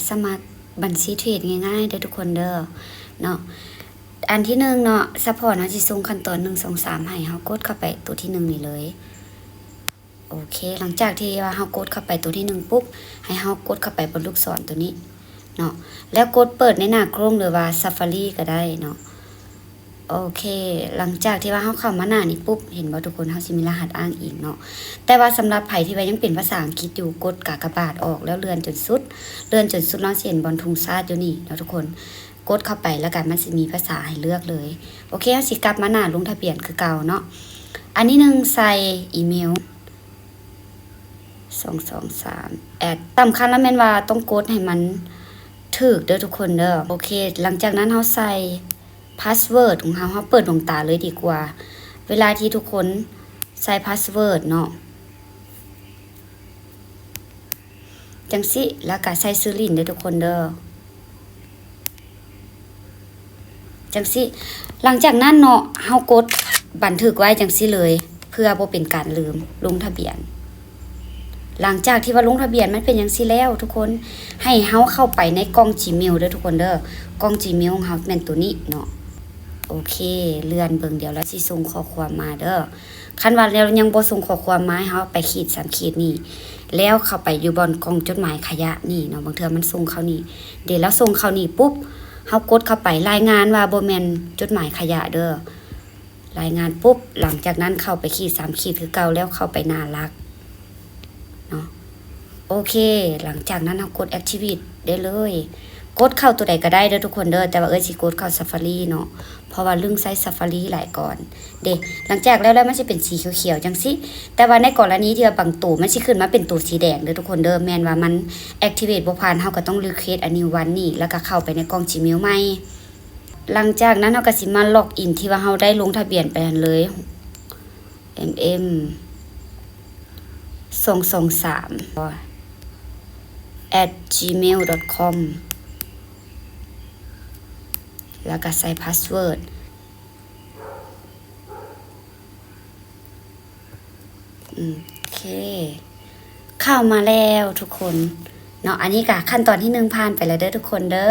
ສະໝັກບັນຊີເທຣດງ່າຍໆເດີທຸກຄົນເດີເນາະ. ອັນທີໜຶ່ງເນາະ ຊັບພອດເຮົາຊິສົ່ງຂັ້ນຕອນໜຶ່ງ ສອງ ສາມ ໃຫ້ເຮົາກົດເຂົ້າໄປໂຕທີໜຶ່ງນີ້ເລີຍ. ໂອເຄ ຫຼັງຈາກທີ່ວ່າເຮົາກົດເຂົ້າໄປໂຕທີໜຶ່ງປຸບ ໃຫ້ເຮົາກົດເຂົ້າໄປບົນລູກສອນໂຕນີ້ເນາະ ແລ້ວກົດເປີດໃນໜ້າໂຄຣມ ຫຼືວ່າ Safari ກໍໄດ້ເນາະ. ໂອເຄ ຫຼັງຈາກທີ່ວ່າເຮົາເຂົ້າມາໜ້ານີ້ປຸບ ເຫັນບໍ່ທຸກຄົນ ເຮົາຊິມີລະຫັດອ້າງອີງເນາະ. ແຕ່ວ່າສຳລັບໃຜທີ່ວ່າຍັງເປັນພາສາອັງກິດຢູ່ ກົດກາກະບາດອອກ ແລ້ວເລື່ອນຈົນສຸດ ເລື່ອນຈົນສຸດເນາະ ຊິເຫັນບ່ອນທຸງຊາດຢູ່ນີ້ເນາະທຸກຄົນ. ກົດເຂົ້າໄປ ແລ້ວກໍມັນຊິມີພາສາໃຫ້ເລືອກເລີຍ. ໂອເຄ ເຮົາຊິກັບມາໜ້າລົງທະບຽນຄືເກົ່າເນາະ. ອັນທີໜຶ່ງໃສ່ອີເມວ ສອງ ສອງ ສາມ ແອັດ ສຳຄັນລະແມ່ນວ່າຕ້ອງກົດໃຫ້ມັນຖືກເດີທຸກຄົນເດີ. ໂອເຄ ຫຼັງຈາກນັ້ນເຮົາໃສ່ພາສເວີດຂອງເຮົາ ເຮົາເປີດດວງຕາເລີຍດີກວ່າ ເວລາທີ່ທຸກຄົນໃສ່ພາສເວີດເນາະ ຈັ່ງຊີ້ ແລ້ວກະໃສ່ຊື່ຫຼິ້ນເດີທຸກຄົນເດີ ຈັ່ງຊີ້. ຫຼັງຈາກນັ້ນເນາະ ເຮົາກົດບັນທຶກໄວ້ຈັ່ງຊີ້ເລີຍ ເພື່ອບໍ່ເປັນການລືມລົງທະບຽນ. ຫຼັງຈາກທີ່ວ່າລົງທະບຽນມັນເປັນຈັ່ງຊີ້ແລ້ວທຸກຄົນ ໃຫ້ເຮົາເຂົ້າໄປໃນກ່ອງ Gmail ເດີທຸກຄົນເດີ. ກ່ອງ Gmail ຂອງເຮົາແມ່ນໂຕນີ້ເນາະ. ໂອເຄ ເລື່ອນເບິ່ງ ດຽວລາວຊິສົ່ງຂໍ້ຄວາມມາເດີ. ຄັນວ່າແລ້ວຍັງບໍ່ສົ່ງຂໍ້ຄວາມມາໃຫ້ເຮົາ ໄປຂີດສາມຂີດນີ້ ແລ້ວເຂົ້າໄປຢູ່ບ່ອນກ່ອງຈົດໝາຍຂະຫຍະນີ້ເນາະ ບາງເທື່ອມັນສົ່ງເຂົ້ານີ້ເດ. ແລ້ວສົ່ງເຂົ້ານີ້ປຸບ ເຮົາກົດເຂົ້າໄປ ລາຍງານວ່າບໍ່ແມ່ນຈົດໝາຍຂະຫຍະເດີ ລາຍງານປຸບ ຫຼັງຈາກນັ້ນເຂົ້າໄປຂີດສາມຂີດຄືເກົ່າ ແລ້ວເຂົ້າໄປໜ້າຫຼັກເນາະ. ໂອເຄ ຫຼັງຈາກນັ້ນເຮົາກົດ activate ໄດ້ເລີຍ. ກົດເຂົ້າໂຕໃດກໍໄດ້ເດີທຸກຄົນເດີ ແຕ່ວ່າເອື້ອຍຊິກົດເຂົ້າ Safari ເນາະ ເພາະວ່າລຶ້ງໃຊ້ Safari ຫຼາຍກ່ອນເດ້. ຫຼັງຈາກແລ້ວ ແລ້ວມັນຊິເປັນສີຂຽວໆຈັ່ງຊີ້ ແຕ່ວ່າໃນກໍລະນີທີ່ວ່າບາງໂຕມັນຊິຂຶ້ນມາເປັນໂຕສີແດງເດີທຸກຄົນເດີ ແມ່ນວ່າມັນ activate ບໍ່ຜ່ານ ເຮົາກໍຕ້ອງ request a new one ນີ້ ແລ້ວກໍເຂົ້າໄປໃນກ່ອງ Gmail ໃໝ່. ຫຼັງຈາກນັ້ນເຮົາກໍຊິມາ log in ທີ່ວ່າເຮົາໄດ້ລົງທະບຽນໄປຫັ້ນເລີຍ M M ສອງ ສອງ ສາມ at gmail dot com ແລ້ວກໍໃສ່ພາສເວີດ. ໂອເຄ ເຂົ້າມາແລ້ວທຸກຄົນເນາະ. ອັນນີ້ກໍຂັ້ນຕອນທີໜຶ່ງຜ່ານໄປແລ້ວເດີທຸກຄົນເດີ.